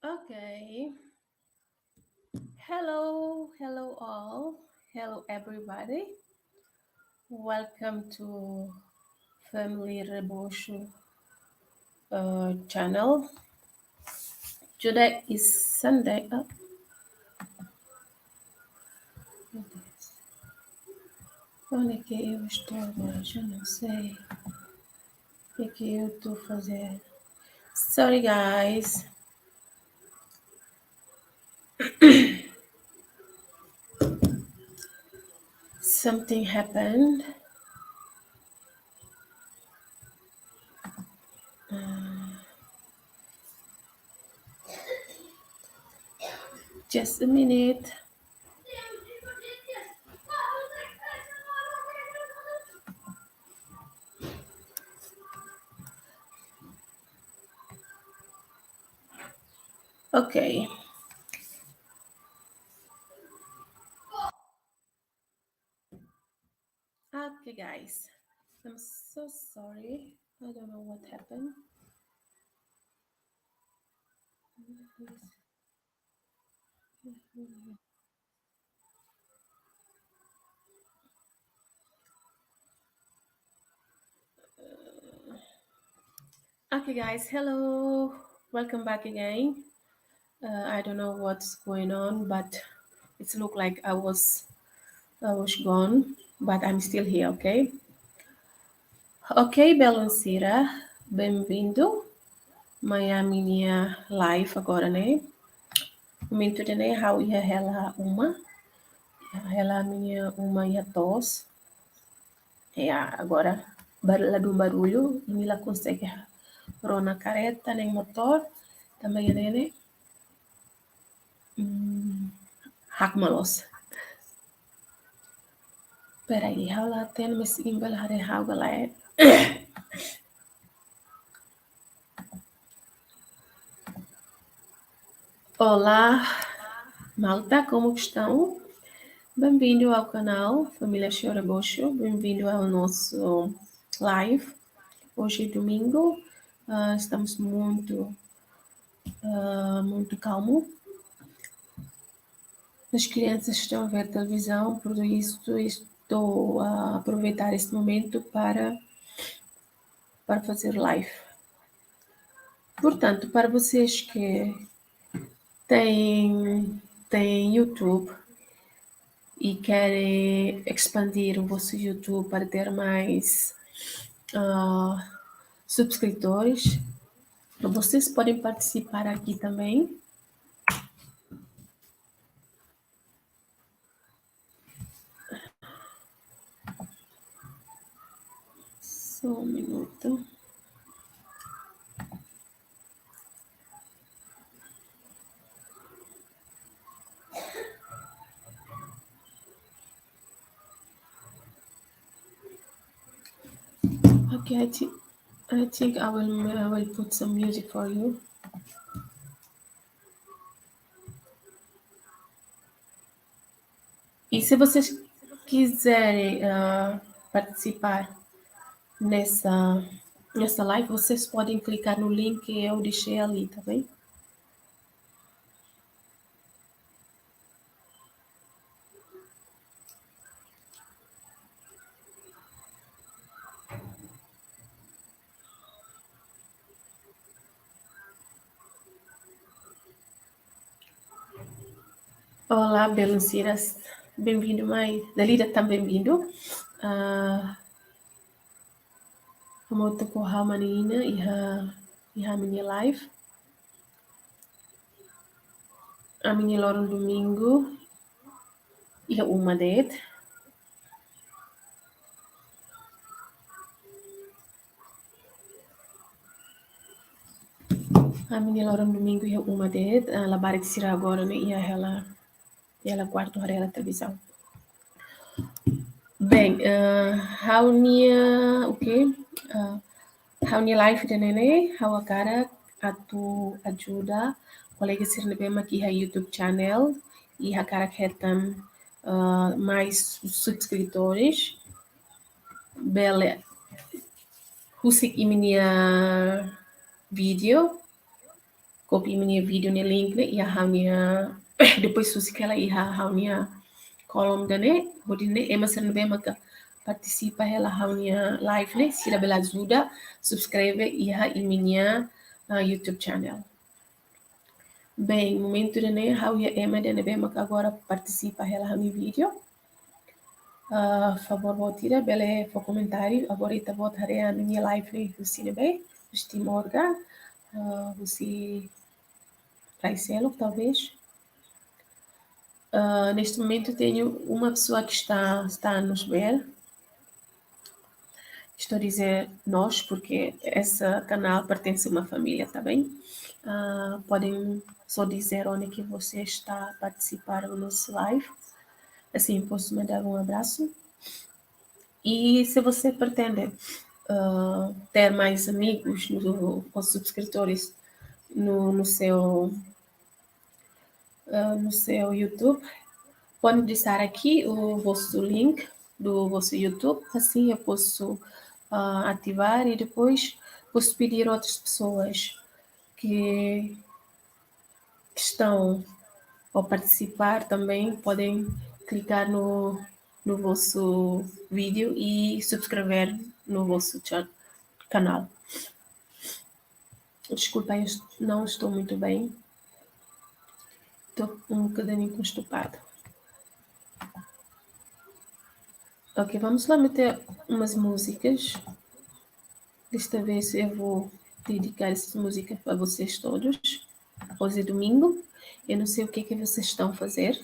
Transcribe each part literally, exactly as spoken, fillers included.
Okay. Hello, hello all. Hello everybody. Welcome to Family Rebocho, uh, channel. Today is Sunday. Oh. Onde é que eu estou agora? Já não sei. O que é que eu estou a fazer? Sorry, guys. Something happened. Uh, just a minute. Okay. Okay, guys. I'm so sorry. I don't know what happened. Okay, guys, hello. Welcome back again. Uh, I don't know what's going on, but it's look like I was, I was gone, but I'm still here, okay? Ok, belun sira, bem-vindo mai ami-nia live agora, ne'e? Momentu ida-ne'e ha'u iha hela uma, iha hela ami-nia uma iha to'os. Ya, agora bar-, ladún barullu, imi la konsege rona kareta nem motór, tanba ne'e, hmm, hakmalos. Peraí, ha'u la hatene, mas imi bele haree ha'u ka lae. Olá, malta, como que estão? Bem-vindo ao canal Família Show Rebocho, bem-vindo ao nosso live. Hoje é domingo, ah, estamos muito, ah, muito calmo. As crianças estão a ver televisão, por isso estou a aproveitar este momento para, para fazer live. Portanto, para vocês que têm, têm YouTube e querem expandir o vosso YouTube para ter mais, ah, subscritores, vocês podem participar aqui também. Só um minuto. Okay, I thi-, I think I will, I will put some music for you. E se vocês quiserem, ah, participar nessa, nessa live, vocês podem clicar no link que eu deixei ali, tá bem? Olá, belun sira. Bem-vindo mai. Dalida tan bem-vindo. Ah, hamutuk ho ha'u-nia mana iha, iha ami-nia live. Ami-nia loron domingu iha uma de'it. Ami-nia loron domingu iha uma de'it, ah, labarik sira agora ne'e iha hela, iha hela kuartu haree hela televizaun. Bem, ah, ha'u-nia, ok, ah, ha'u-nia live ida-ne'e ne'e, ha'u hakarak atu ajuda kolega sira ne'ebé mak iha YouTube channel, i hakarak hetan, ah, mais subscritores, bele husik imi-nia vídeo, copy imi-nia vídeo nia link ne'e iha ha'u-nia, depois husik hela iha ha'u-nia kolom ida-ne'e, hodi nune'e ema sira ne'ebé maka partisipa hela ha'u-nia live ne'e, sira bele ajuda subscribe iha imi-nia, ah, YouTube channel. Bem, momentu ida-ne'e ha'u iha ema ida ne'ebé maka agora partisipa hela ha'u-nia vídeo. Ah, favór boot ida bele fó komentáriu, agora ita-boot haree ami-nia live ne'e husi ne'ebé, husi Timor ka, ah, husi país seluk, talvez. Ah, neste momento tenho uma pessoa que está, está a nos ver. Estou a dizer nós, porque esse canal pertence a uma família, tá bem? Ah, podem só dizer onde que você está a participar do nosso live. Assim, posso mandar um abraço. E se você pretende, ah, ter mais amigos no, ou subscritores no, no seu, ah, no seu YouTube, pode deixar aqui o vosso link do vosso YouTube, assim eu posso, ah, ativar e depois posso pedir outras pessoas que, que estão ou participar também podem clicar no, no vosso vídeo e subscrever no vosso cha-, canal. Desculpa, eu est-, não estou muito bem. Estou um bocadinho constipada. Ok, vamos lá meter umas músicas. Desta vez eu vou dedicar essas músicas para vocês todos. Hoje é domingo, eu não sei o que é que vocês estão a fazer.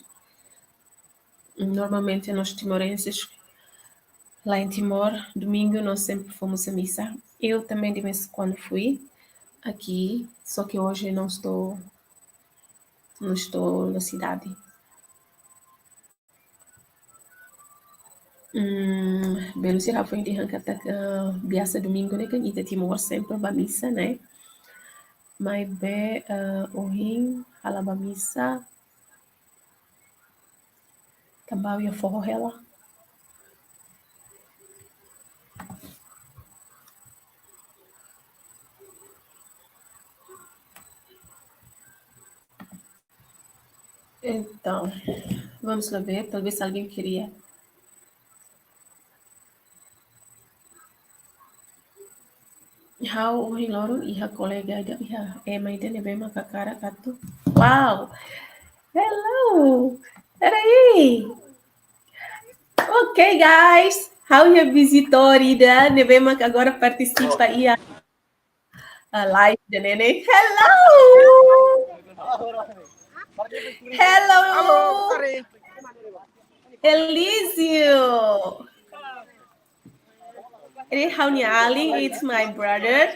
Normalmente nós timorenses, lá em Timor, domingo nós sempre fomos à missa. Eu também de vez em quando fui aqui, só que hoje não estou, não estou na cidade. Hmm, belun sira foin dehan katak, eh, biasa domingu ne'e kan ita Timor sempre bá misa, ne'e? Maibé, eh, ohin ha'u la bá misa. Tanba ha'u iha foho hela. Então, vamos lá ver, talvez alguém queria. Ha'u ohin loron iha kolega ida, iha ema ida ne'ebé mak hakarak atu. Wow! Hello! Peraí! Ok, guys. Ha'u iha vizitór ida ne'ebé mak agora partisipa iha, ah, live ida-ne'e. Hello! Hello! Halo, Kare. Elísio! Ele ha'u-nia alin, it's my brother.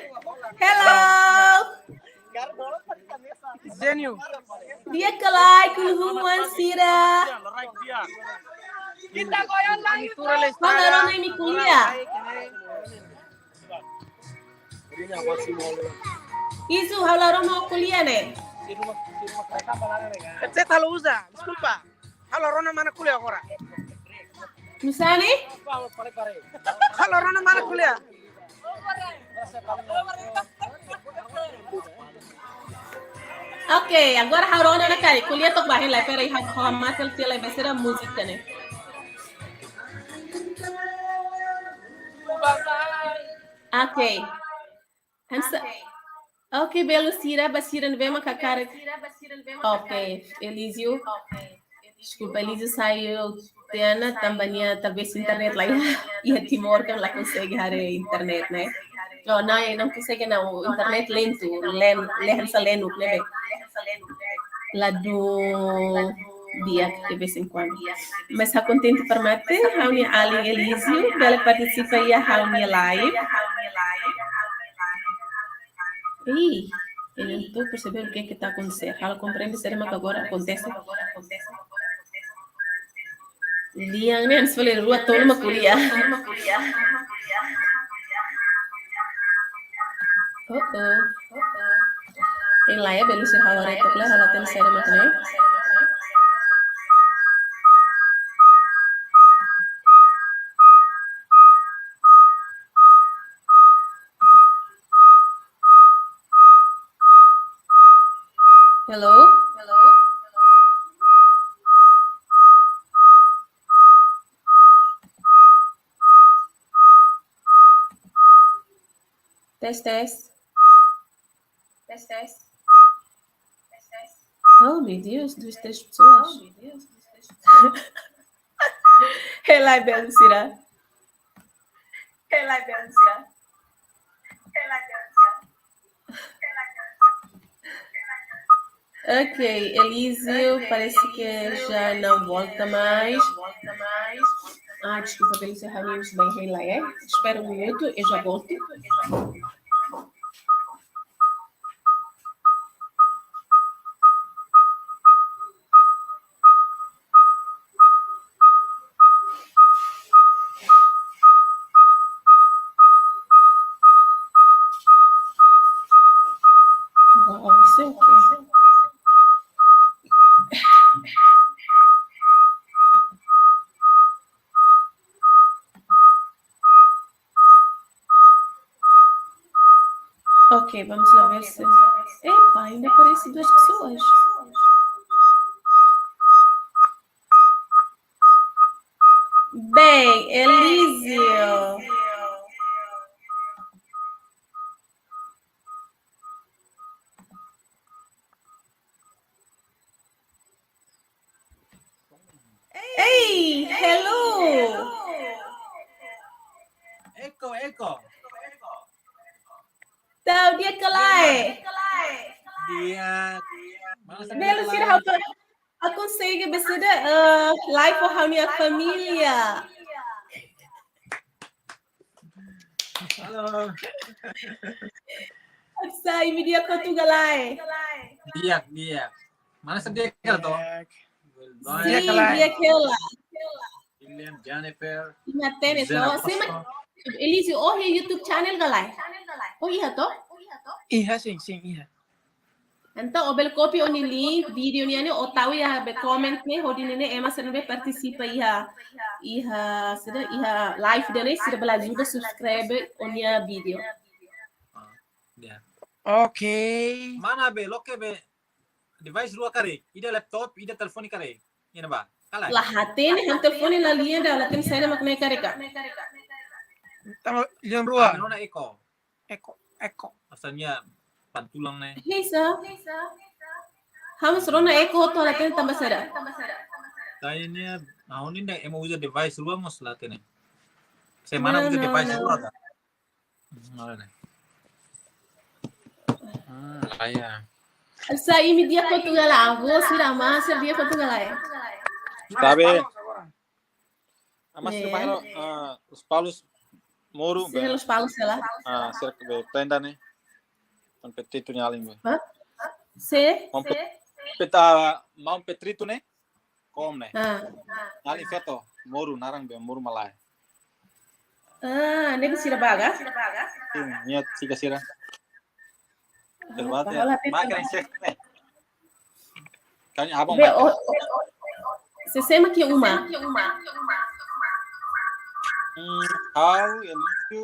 Hello! Zênio. Di'ak ka lae, kulu-hun oan sira. Ha'u la rona imi ko'alia. Isu, ha'u la rona ó ko'alia ne'e. Headset ha'u la uza, deskulpa. Ha'u la rona mana ko'alia agora. Nusá ne'e? Ha'u la rona mana ko'alia. Ok, agora ha'u rona ona karik. Ko'alia to'ok ba hein lai, peraí, ha'u, ha'u hamate tiha lai, ba sira múzika ne'e. Ok. Hamsa. Ok, belun sira, ba sira ne'ebé mak hakarak. Ok, Elísio. Deskulpa, Elísio saiu tiha ona, tanba nia talvez internet la iha, iha Timor kan la konsege haree internet, ne'e? Oh, não, não consegue não, internet lento, len-, lehang sa lenuk, ne'e? Ladún di'ak de vez em quando. Mas ha'u kontente para mate, ha'u-nia alin Elísio, bele partisipa iha ha'u-nia live. Ih, eu não estou a perceber o que é que está a acontecer. Ha'u la komprende saida mak agora akontese. Lian ne'e, hanesan fali rua tolu mak ko'alia. Oh, oh. Hein lai, belun sira, ha'u haree to'ok lai, ha'u la hatene saida mak ne'e. Hello? Hello? Teste, teste. Teste, teste. Oh, meu Deus, duas, três pessoas. Helai, belu sira. Helai, belu sira. Ok, Elísio parece que já não volta mais. Ah, desculpa, Elísio, realmente bem, Helai, é? Espera um minuto, eu já volto. Wow, isso é o quê? Ok, vamos lá ver se. Epa, ainda aparece duas pessoas. Bem, Elísio. Ei, hello. Eko, eko. Tau, di'ak ka lae? Di'ak. Belu sira, ha'u konsege besida, eh, live ho ha'u-nia família. Halo. Hanesan imi di'ak hotu ka lae? Di'ak, di'ak. Mana sadia ka to? Di'ak. Sin, di'ak hela. William, Jennifer, imi hatene to? Zena Costa. Sima, Elísio, ó iha YouTube channel ka lae? Ó iha to? Iha, sin, sin, iha. Entaun, ó bele kopia ó-nia link, vídeo nian ne'e, ó tau iha be comment ne'e, hodi nune'e ema sira ne'ebé partisipa iha, iha, sira, iha live ida-ne'e, sira bele ajuda subscribe ó-nia vídeo. Ah, ya. Ok. Mana be, loke be, device rua karik, ida laptop, ida telefone karik. Iha ne'ebá? Ka lae? La hatene, ha'u-nia telefone la lian ida, la hatene saida mak ne'e karik ka. Tanba lian rua. Ah, rona eko. Eko, eko. Asalnya pantulang ne'e. Hei, sa. Ha'u mós rona eko to, la hatene tanba saida. Tanya ne'e, nah, ini ndak ema uza device rua mós la hatene. Semana uza device rua ka? Hmm, olha. Hmm, ah, ya. Hanesan imi di'ak hotu ka lae, avó sira, amá sira di'ak hotu ka lae? Sabe. Amá sira, eh, bairru, ah, Lospalos, moru, sira be, Lospalos, sei lá. Ah, sira be prenda ne'e. Maun Petrito nia alin be. Hah? Se? Maun Pe-, Peta, Maun Petrito ne'e. Kom ne'e. Ah. Nia alin feto, moru naran be, moru malae. Ah, ne'ebé sira bá ka? Sin, nia siga sira. Terbate, ah, makin sek ne'e. Kan abang be, makin. O, o, o, sé-sé mak iha uma? Hmm, ha'u, Elísio,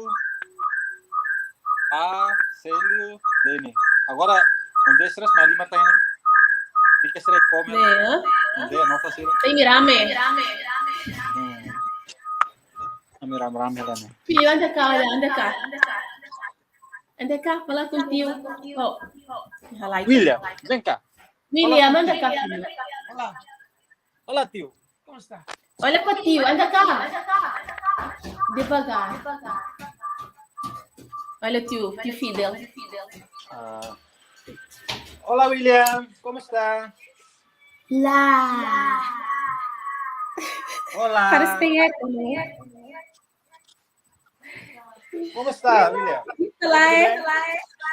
ah, Célio, Deni. Agora, onde estás, Maria Marta, né? Fica estreito, come. Be, ah? Onde é, não faço. Imi rame. Hmm. Ami rame-rame lá, né? Tiu, anda cá, olha, anda cá. Anda cá, fala com o tio. Oh, halai. William, vem cá. William, anda cá, filho. Olá. Olá, tio. Como está? Olha para tio, anda cá. Devagar. Olha, tio, tio Fidel. Ah. Olá, William. Como está? Lá. Olá. Parece que tem eco, né? Como está, William? Olá, é.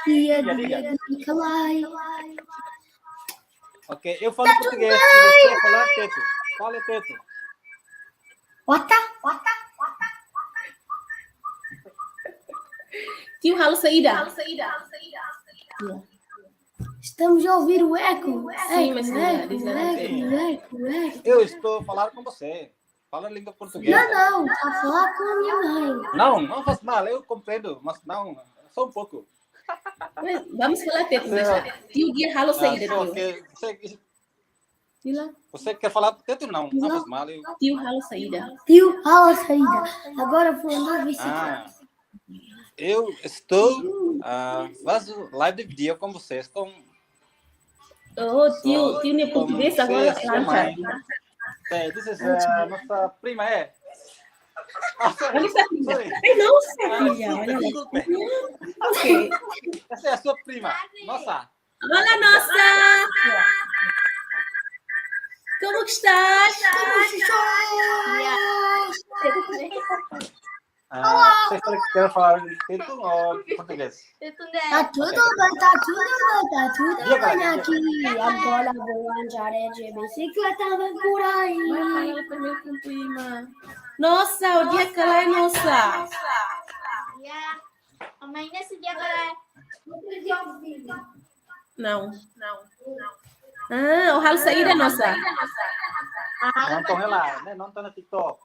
Di'ak, di'ak, di'ak. Ok, eu falo português, se você falar teto. Fala teto. Wata, wata, wata, wata. Tio, halo saida? Halo saida? Estamos a ouvir o eco. Sim, mas eco, eco, eco, eco, eco. Eu estou a falar com você. Fala língua portuguesa. Não, não, está a falar com a minha mãe. Não, não faz mal, eu compreendo, mas não, só um pouco. Vamos falar Tetun, né? Tiu, dia halo saida, tiu. Você quer falar Tetun, não? Não faz mal. Tiu, halo saida. Agora vou andar bicicleta. Eu estou, ah, faço live de vídeo com vocês, com... Oh, tiu, tiu, né, português agora. This is, ah, nossa prima, é. Ah, sorry. Olha essa filha. Sorry. Ai, não, essa filha, desculpe, olha lá. Desculpe. Ok. Essa é a sua prima. Nossa. Olá, nossa. Como que estás? Como estás? Ah, vocês querem falar em Tetun ou português? Tá tudo bem, tá tudo bem, tá tudo bem aqui. Agora vou andar de bicicleta, vem por aí. Nossa, o dia que ela é nossa. Amanhã se dia para... Não. Ah, o halo saida, nossa. Não, então, relaxa, né? Não tá no TikTok.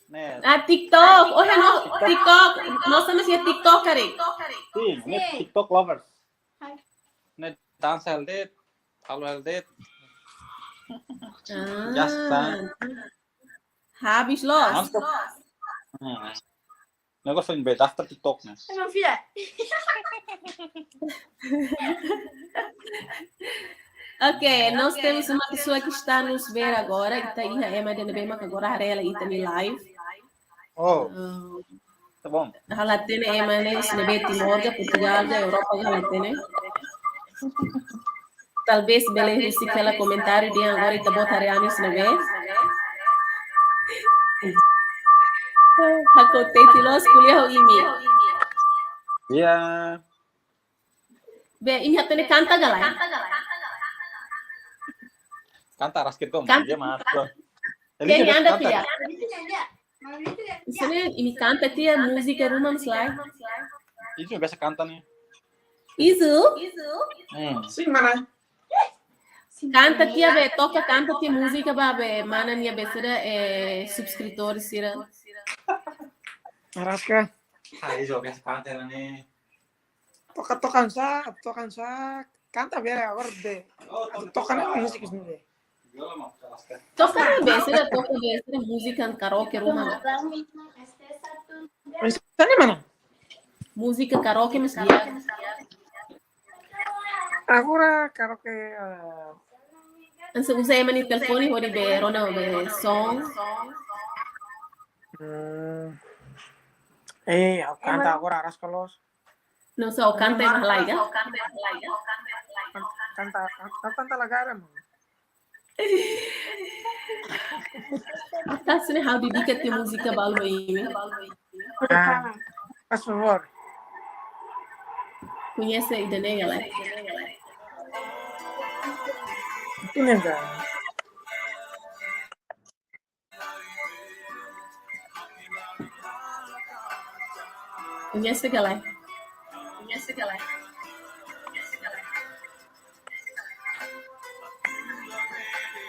Ne'e. Ah, TikTok. Oh, no, TikTok. Nossa, mas é TikToker. Sim, ne'e TikTok lovers. Ne'e dansa hela de'it, halo hela de'it. Ah. Já está. Habis loos. Hmm. Negócio em bed, after TikTok, né? Eu não vi. Ok, nós temos uma pessoa que está nos ver agora, ita iha ema ida ne'ebé mak agora haree ita-nia live. Oh, tá bom. Ha'u la hatene ema ne'e, se ne'ebé Timor ka, Portugal ka, Europa ka, ha'u la hatene. Talvez bele husik hela komentáriu dehan agora ita-boot haree ami se ne'ebé. Ha'u kontente loos, ko'alia ho imi. Iya. Be, imi hatene kanta ka lae? Kanta rasik dong, kanta. Dia masuk. Jadi, imi anda kanta tidak? Misalnya, imi kanta tiha múzika ruma, misalnya. Izu biasa kanta ne'e. Izu? Hmm. Sim, mana? Kanta tiha be, toka kanta tiha múzika ba be, mana nia be sira, eh, subscritor sira. Araska. Ah, Izu biasa kanta ne'e. Toka, toka hanesan, toka hanesan, kanta bele agora be. Oh, toka, toka hanesan múzika sini be. Toka be, sira toka be, sira múzika karaoke ruma. Mas tadi mana? Múzika karaoke, mas dia. Agora karaoke, eh, hanesan uza ema nia telefone hodi be rona be som. Hmm. Eh, ha'u kanta agora araska loos. Não, só o canto é mais legal. Kanta, kanta, kanta lagu mana? Atas ne'e ha'u dedika tiha múzika balu ba imi. Ah, faz favor. Koñese ida-ne'e ka lae? Koñese ka lae?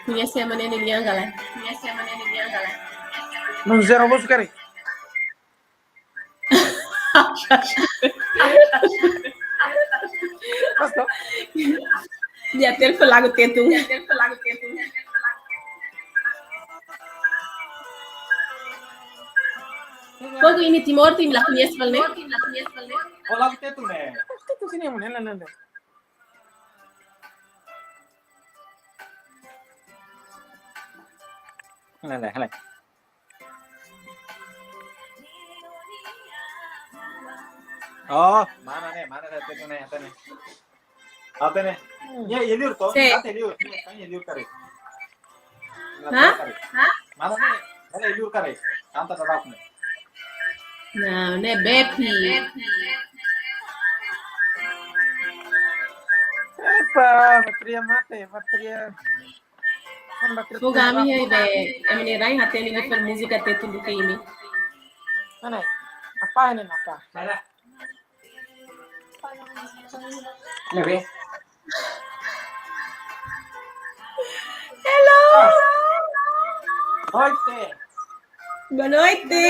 Koñese ema ne'e nia lian ka lae? Koñese ema ne'e nia lian ka lae? Não, zero, vou ficar aí. Pastor? Dia telefone lagu Tetun. Poku imi Timor, imi la koñese fali ne'e? Oh, lagu Tetun ne'e. Tetun sini mana? Ne'e, ne'e, ne'e. Ne'e, ne'e, ne'e. Oh, mana ne'e, mana ne'e, Tetun ne'e, Tetun ne'e. Tetun ne'e. Hmm. Ya, ya, liur, toh. Sé. Kanta liur, kanta liur karik. Hah? Mana ne'e? Mana liur karik? Kanta dadak ne'e. Nah, ne'e Bepi. Epa, bateria mate, bateria. Foin ami iha be, imi-nia rai hatene nivel múzika Tetun duké imi. Mana? Apa ini, apa? Ne'ebé? Hello. Ah. Boa noite. Boa noite.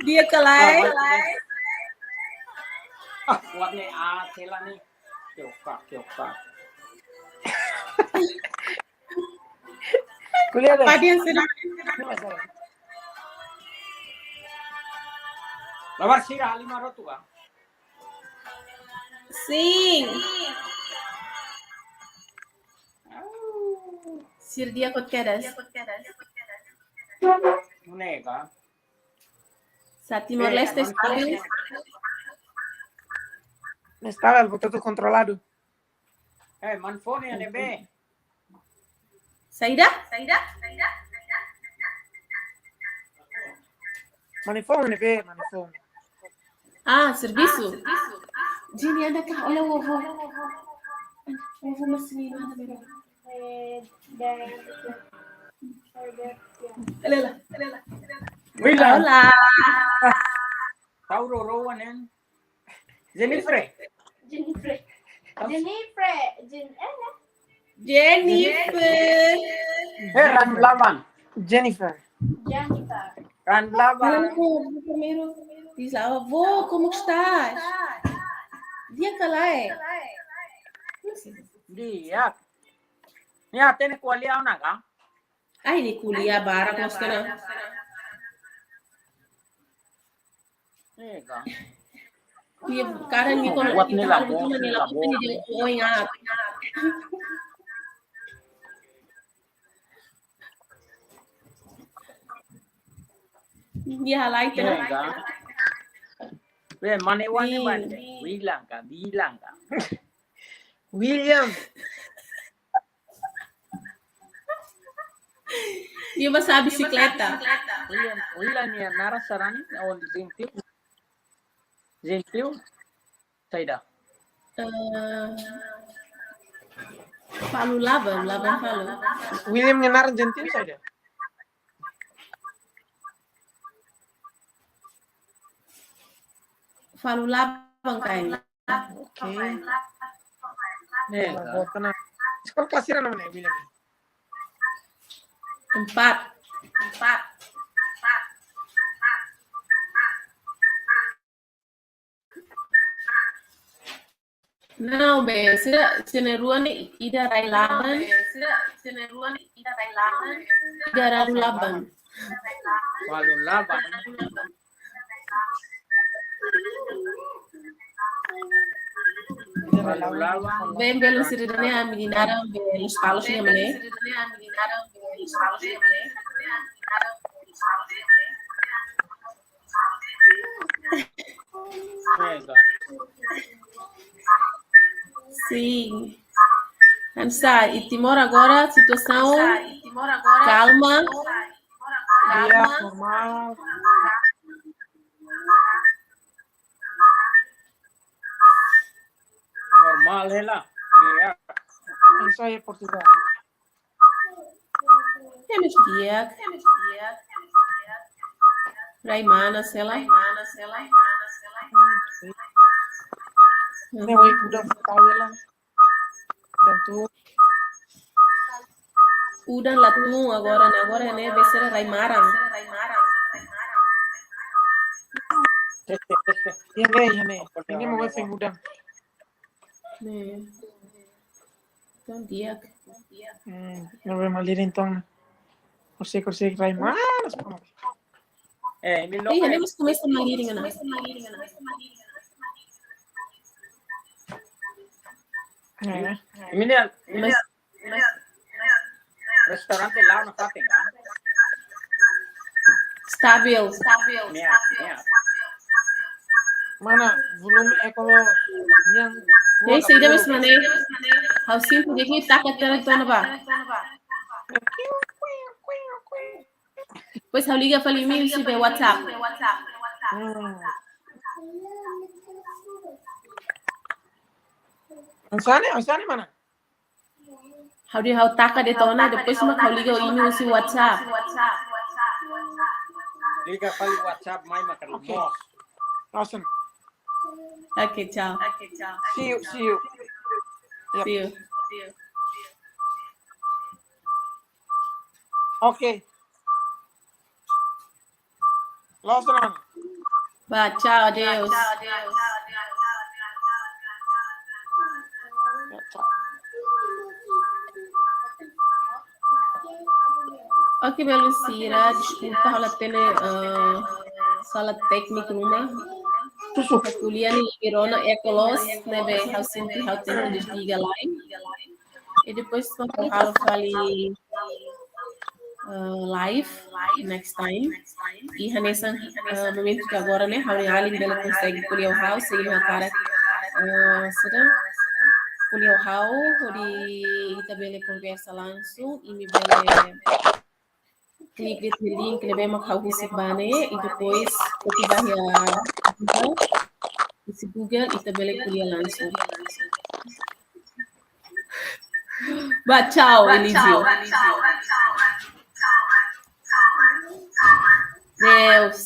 Di'ak ka lae? Ah, boa noite. Ah, kuat ne'e, ah, tela ne'e. Kioka, kioka. Kuliah deh. Padian sedang. Labar sira lima rotu ka? Sim. Sira di'ak ka kedas? Nega. Sa Timor-Leste stabil? Stabil, portantu kontroladu. Eh, mane fone ne'ebé? Saida? Saida? Mane fone ne'ebé, mane fone. Ah, servisu. Jini, anda cá, olha o vovô. O vovô Marcelino, anda ver. Olha lá, olha lá. William. Olá. Tauro roa nen. Jennifer. Jennifer. Jennifer. Jen-, eh, né? Jennifer. Eh, Ran Laban. Jennifer. Jennifer. Ran Laban. Primeiro, diz lá, "Avô, como que estás?" Di'ak ka lae? Di'ak. Nia hatene ko'alia ona ka? Ai, nia ko'alia barak, mas kena. Ega. Nia kadang nia kono buat nia la bosan, nia la bosan, nia la bosan. Nia halai kena. Ega. Be, mane wane, sim, mane. Bilang ka, bilang ka. William. Nia bá sa'e bisikleta. William, William nia naran sarani, oh, Gentil. Gentil. Saida? Eh, Falu Laban, Laban Falu. William nia naran Gentil saida? Falu Laban kain. Oke. Ega. Sekolah kelas hira namanya, William? Empat. Empat. Não, be, sira, sira na'in-rua ne'e ida rai Laban. Ida rai Laban. Falu Laban. Falu Laban. Be, belun sira-ne'e ami-nia naran be Lospalos nian mak ne'e. Sim. Hanesan, iha Timor agora situasaun kalma. Iya, kalma. Normál. Normál hela. Iya. Hanesan iha Portugal. Temos di'ak. Rai manas hela. Hmm, sim. Ne'e oi kuda fotau hela. Portantu, udan la tun agora, ne'e agora ne'e besera rai maran. Iha ne'e, iha ne'e. Ini mau wes udan. Ne'e. Entaun di'ak. Hmm, ne'e malirin entaun. Kursi, kursi rai manas. Eh, imi loke. Ih, ne'e mós komesa malirin ona. Eh. Imi ne'e, imi ne'e. Mas restaurante la'o nafatin ka? Stabil. Ne'e, ne'e. Mana volume eko yang... Ei, saida mós mak ne'e? Ha'u sente de'it nia taka tiha ona ba. Depois ha'u liga fali imi husi be WhatsApp. Hmm. Hanesan ne'e, hanesan ne'e mana? Ha'u dehan ha'u taka de'it ona, depois mak ha'u liga imi husi WhatsApp. Liga fali WhatsApp mai maka... Oke. Mós. Langsung. Oke, ciao. See you, see you. Yep. See you. Oke. Loos ona. Ba, ciao, adeus. Oke, belun sira, deskulpa, ha'u la hatene, eh, sala tékniku ruma. Ha'u ko'alia ne'e, irona, eco loss, ne'ebé ha'u sente ha'u tenke desliga line. I depois, ha'u halo fali, eh, live next time. I hanesan, eh, momentu ke agora ne'e, ha'u-nia alin bele konsege ko'alia ho ha'u, se imi hakarak, eh, sira ko'alia ho ha'u, hodi ita bele konversa langsung, imi bele klik de'it iha link ne'ebé mak ha'u husik ba ne'e, i depois koti ba iha Google, husi Google, ita bele ko'alia langsung. Ba, tchau, Elísio. Deus.